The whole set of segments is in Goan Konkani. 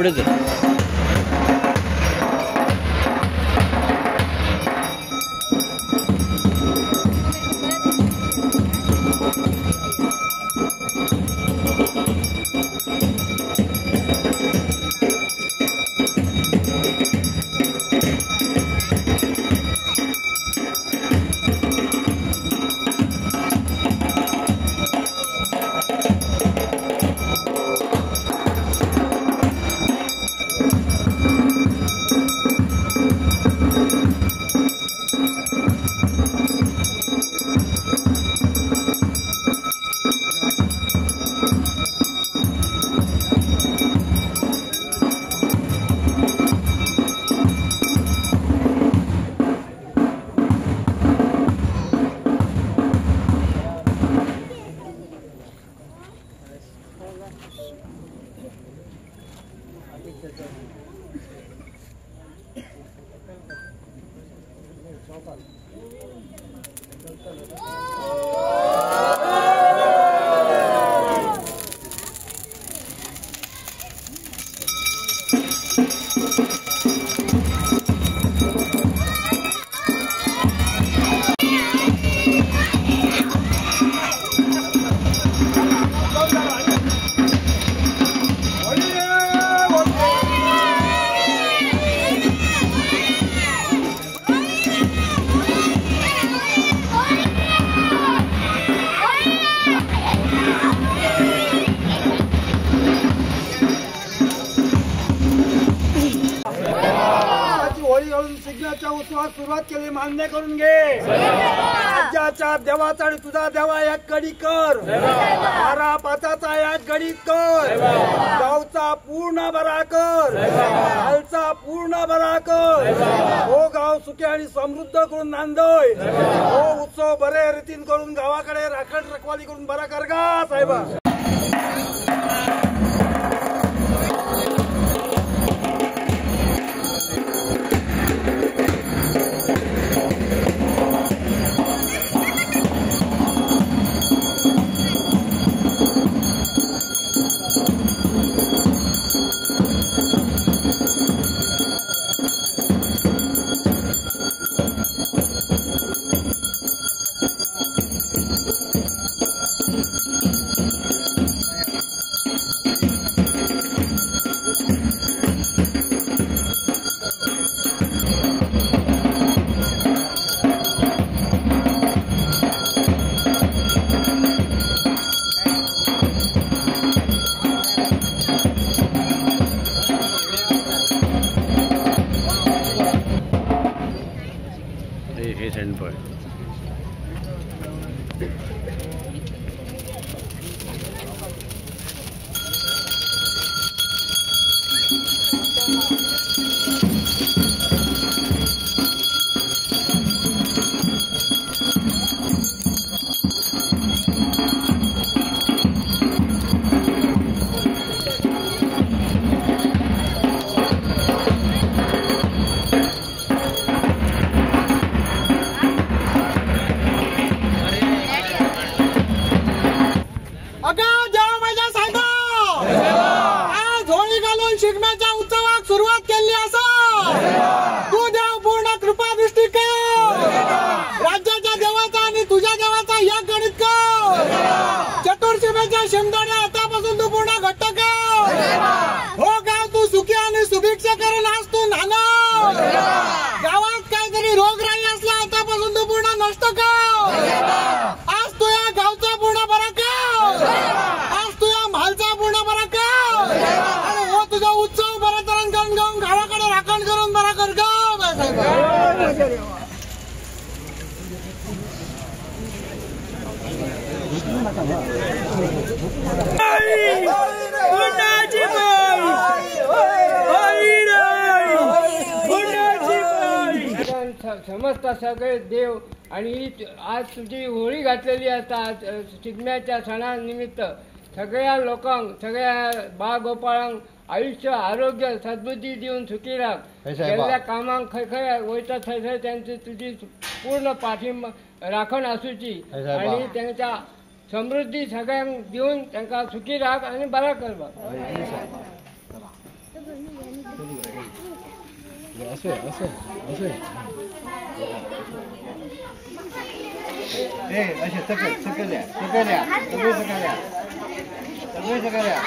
फुडें चल. उत्सवात सुरुवात केली, मान्य करून घे. राज्याच्या देवाचा आणि तुझा देवा यात गडी कर, 12 पाचाचा यात गणित कर, गावचा पूर्ण बरा कर, हालचा पूर्ण बरा कर. हो गाव सुखी आणि समृद्ध करून नांदोय. हो उत्सव बरे रीतीन करून गावाकडे राखण रखवाली करून बरा कर गा साहेबा. शिगम्याच्या उत्सवाक सुरुवात केली आसा. तू देव पूर्ण कृपा दृष्टी कर, राज्याच्या देवाचा आणि तुझ्या देवाचा या गणित कर. चतुर्शिमेच्या शिमदाण्या आतापासून तू पूर्ण घट्ट कर. हो गाव तू सुखी आणि सुभिक्ष करून आज तू नाना. गावात काहीतरी रोगराई असला आतापासून तू पूर्ण नष्ट कर. आज तू या गावचा पूर्ण बरा कर, आज तू या म्हालचा पूर्ण बरा कर. तुझा उत्सव बरा तरण करून घेऊन गावाकडे राखण करून बरा कर ग. समस्त सगळे देव आणि आज तुझी होळी घातलेली आसा शिगम्याच्या सणानिमित्त सगळ्या लोकांक सगळ्या बाळगोपाळांक आयुष्य आरोग्य सद्बुद्धी दिवन सुखी राख. केल्ल्या कामांक खंय खंय वयता थंय थंय तांची तुजी पूर्ण पाठिंबा राखण आसूची आणि तांच्या समृद्धी सगळ्यांक दिवन तांकां सुखी राख आनी बरा करपाक. असे असे असे ए असे सकल सकल या सकल या सगळे सकल या सगळे सकल या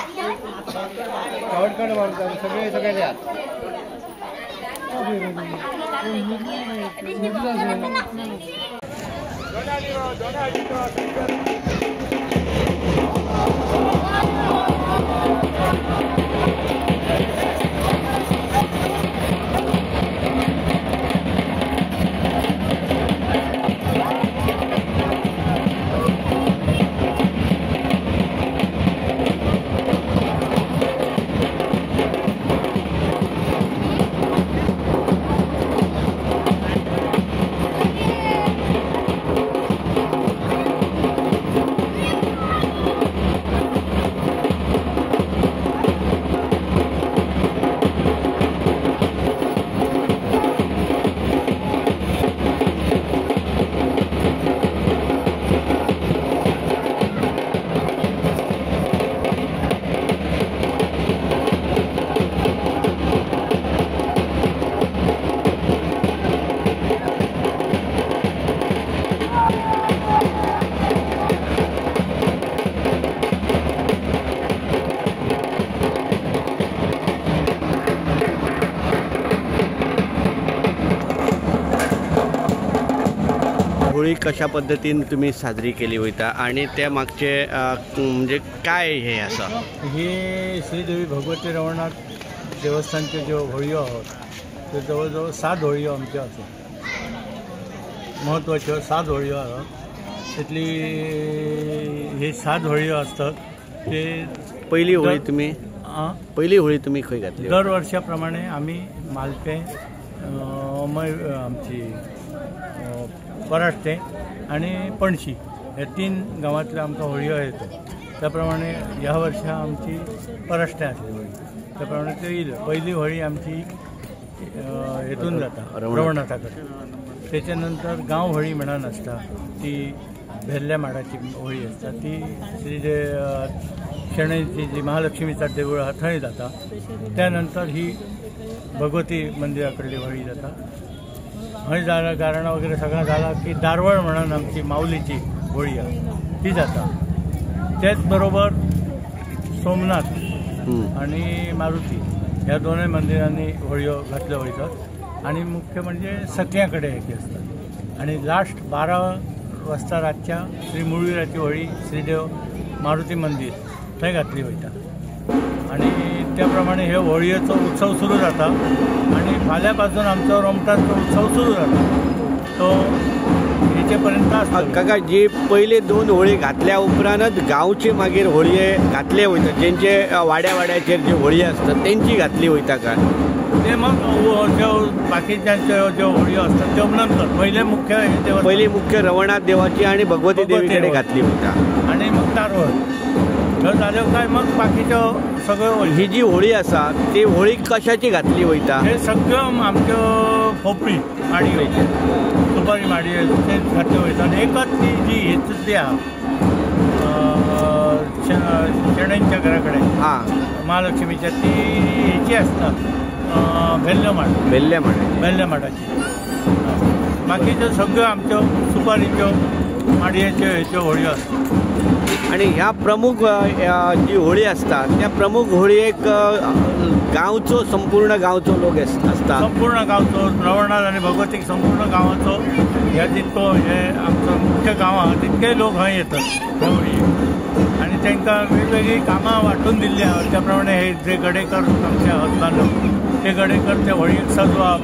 शॉर्टकट मारता सगळे सकल या. होळी कशा पद्दतीन तुम्ही साजरी केली वयता आणि त्या मागचे म्हणजे काय हे आसा? ही श्रीदेवी भगवती रवळनाथ देवस्थानच्यो ज्यो होळयो आहात त्यो जवळ जवळ 7 होळयो आमच्यो आसात, म्हत्वाच्यो 7 होळयो आहात. तितली ही 7 होळयो आसतात. ते पहिली होळी तुमी पहिली होळी तुमी खंय घातली? दर वर्षा प्रमाणे आमी मालपें आमची पराष्टे आनी पणशी ह्या 3 गांवांतल्यो आमकां होळयो येतात. त्या प्रमाणे ह्या वर्सा आमची पराष्टे आसली होळी, त्या प्रमाणे त्यो येयल्यो. पयली होळी आमची हेतून जाता रवळनाथा कडेन. तेच्या नंतर गांव होळी म्हणून आसता, ती भेल्ल्या माडाची होळी आसता, ती श्री शणैची जी महालक्ष्मीचा देवूळ आहा थंय जाता. त्या नंतर ही भगवती मंदिरा कडली होळी जाता. हय गाराणा वगैरे सगळं झाला की दारवळ म्हणून आमची माऊलीची होळी आहा ती जाता. त्याच बरोबर सोमनाथ आणि मारुती ह्या दोनूय मंदिरांनी होळयो घातल्यो वयतात. आणि मुख्य म्हणजे सख्या कडेन एक आसतात. आणि लास्ट 12 वाजता रातच्या श्री मुळवीराची होळी श्रीदेव मारुती मंदिर थंय घातली वयता. आणि त्या प्रमाणे हे होळयेचो उत्सव सुरू जाता. आणि फाल्यां पासून आमचो रोमटाचो उत्सव सुरू जाता, तो हेचे पर्यंत आसता. काका, जी पयले 2 होळी घातल्या उपरांतच गांवचे मागीर होळये घातले वयता, जेंचे वाड्या वाड्याचेर जी होळी आसता तेंची घातली वयता काय? ते मग ज्यो बाकीच्यांच्यो ज्यो होळयो आसतात त्यो नंतर पयले मुख्य पयली मुख्य रवळनाथ देवाची आणि भगवती देवी कडेन घातली वयता आणि मग तारवळ ह्यो जाल्यो काय मग बाकीच्यो सगळ्यो. ही जी होळी आसा ती होळी कशाची घातली वयता? हे सगळ्यो आमच्यो खोपरी माडयो, सुपारी माडयो ते घातल्यो वयता. आनी एकच ती जी हेतूंतली आहा शणैंच्या घरा कडेन महालक्ष्मीच्या, ती हेची आसता भेल्ले माड, भेल्ले माडाची, भेल्ले माडाची. बाकीच्यो सगळ्यो आमच्यो सुपारीच्यो माडयेच्यो हेच्यो होळयो आसता. आणि ह्या प्रमुख जी होळी आसता त्या प्रमुख होळयेक गांवचो संपूर्ण गांवचो लोक आसता, संपूर्ण गांवचो रवळनाथ आनी भगवतीक संपूर्ण गांवाचो ह्या जितको हे आमचो मुख्य गांव आहा तितके लोक हंय येतात ह्या होळयेक. आनी तांकां वेगवेगळीं कामां वांटून दिल्लीं आहा. त्या प्रमाणे हे जे गडेकर आमचे हजबांडो ते गडेकर ते होळयेक सजवप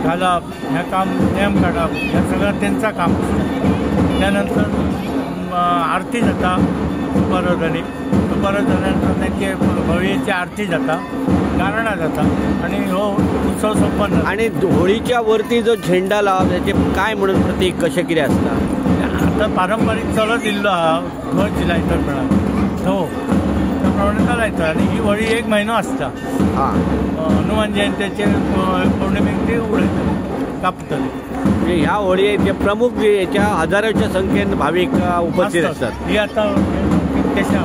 घालप ह्या काम नेम काडप ह्या सगळं तेंचा काम आसता. त्यानंतर आरती जाता परत आनी परत जाल्या नंतर तेंचे होळयेची आरती जाता, गाराणां जाता आनी हो उत्सव संपन्न. आनी होळीच्या वरती जो झेंडा लावप त्याचे काय म्हणून प्रतीक कशें कितें आसता? आतां पारंपारीक चलत येयल्लो आहा ध्वज लायतात म्हणा तो त्या प्रमाणे तो लायता. आनी ही होळी 1 म्हयनो आसता. हनुमान जयंतीचे पौर्णिमेक ती उडयतले कापतले. ह्या होळयेक प्रमुख हेच्या हजाराच्या संख्येन भावीक उपस्थित आसतात. ही आतां कितकेशे